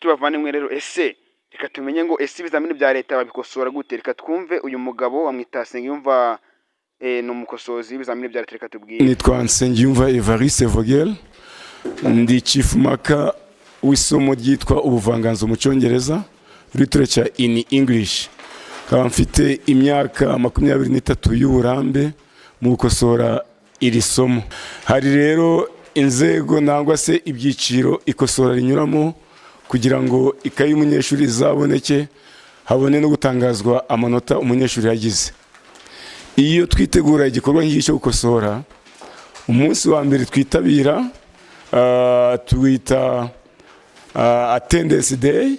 Nshuti bavandimwe rero, ese reka tumenye ngo ese ibizamini bya leta babikosora gute? Reka twumve uyu mugabo bamwita Nsengiyumva, ni umukosozi w'ibizamini bya leta. Reka tubwire. Nitwa Nsengiyumva Evariste Vogel, ndi chief marker w'isomo ryitwa ubuvanganzo mu Cyongereza, literature in English. Nkaba mfite imyaka 23 y'uburambe mu gukosora iri somo. Hari rero inzego nangwa se ibyiciro ikosora rinyuramo kugira ngo ikayi y'umunyeshuri izaboneke, habone no gutangazwa amanota umunyeshuri yagize. Iyo twitegura igikorwa nk'iki cyo gukosora, umunsi wa mbere twitabira tuwita attendance day.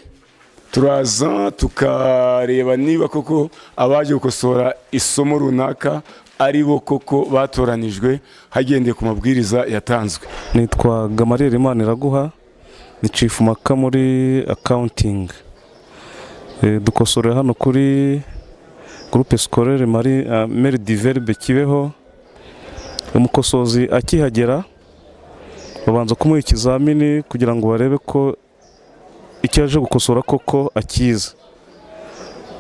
Turaza tukareba niba koko abaje gukosora isomo runaka ari bo koko batoranijwe hagendeye ku mabwiriza yatanzwe. Nitwa Gamariyeri Imaniraguha, ni chief marker muri accounting. Dukosorera hano kuri groupe scolaire Marie Mère du Verbe Kibeho. Umukosozi akihagera babanza kumuha ikizamini kugira ngo barebe ko icyo yaje gukosora koko akizi.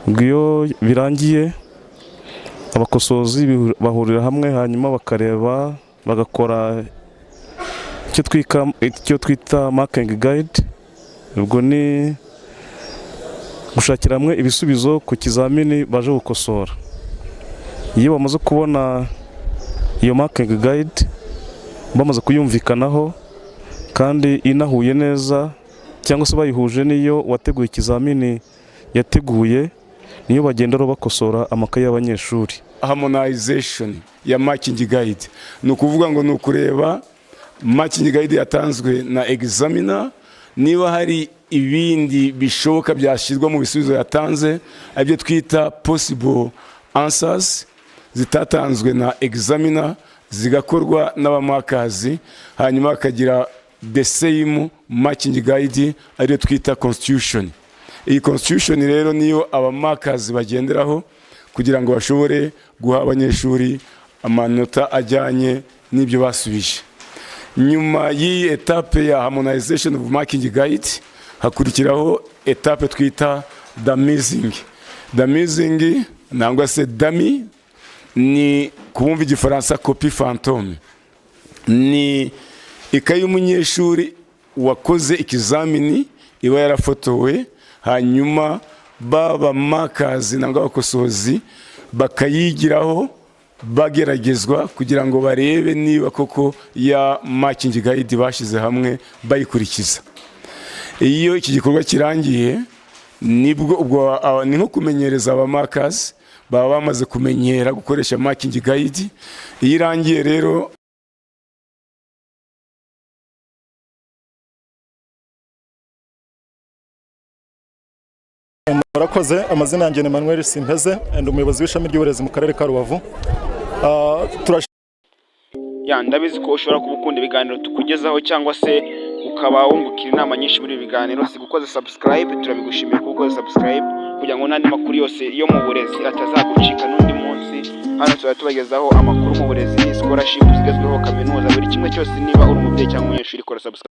Ubwo iyo birangiye, abakosozi bahurira hamwe, hanyuma bakareba, bagakora icyo twita marking guide. Ubwo ni gushakira hamwe ibisubizo ku kizamini baje gukosora. Iyo bamaze kubona iyo marking guide, bamaze kuyumvikanaho kandi inahuye neza cyangwa se bayihuje n'iyo wateguye ikizamini yateguye, niyo bagenda bakosora amakaye y'abanyeshuri. Harmonization ya marking guide ni ukuvuga ngo ni ukureba marking guide yatanzwe na examiner, niba hari ibindi bishoboka byashyirwa mu bisubizo yatanze, aribyo twita possible answers zitatanzwe na examiner, zigakorwa n'abamarkers, hanyuma bakagira the same marking guide, ariyo twita constitution. Iyi constitution rero niyo abamarkers bagenderaho kugira ngo bashobore guha abanyeshuri amanota ajyanye n'ibyo basubije. Nyuma y'iyi étape ya harmonization of marking guide, hakurikiraho étape twita dummying. Dummying nangwa se dummy ni kubumva Igifaransa, copie fantôme, ni ikayi y'umunyeshuri wakoze ikizamini iba yarafotowe, hanyuma baba markers nangwa abakosozi bakayigiraho bageragezwa kugira ngo barebe niba koko ya marking guide bashyize hamwe bayikurikiza. Iyo iki gikorwa kirangiye, nibwo ubwo ni nko kumenyereza abamarkers, baba bamaze kumenyera gukoresha marking guide. Iyo irangiye rero Murakoze. Amazina yanjye ni Emmanuel Simpeze, ndi umuyobozi w'ishami ry'uburezi mu karere ka Rubavu. Ya, ndabizi ko ushobora kuba ukunda ibiganiro tukugezaho cyangwa se ukaba wungukira inama nyinshi muri ibi biganiro. Si gukoza subscribe, turabigushimiye kuba ukoze subscribe kugira ngo n'andi makuru yose yo mu burezi atazagucika n'undi munsi. Hano tuzajya tubagezaho amakuru mu burezi, scholarship zigezweho, kaminuza, buri kimwe cyose. Niba uri umubyeyi cyangwa umunyeshuri, kora subscribe.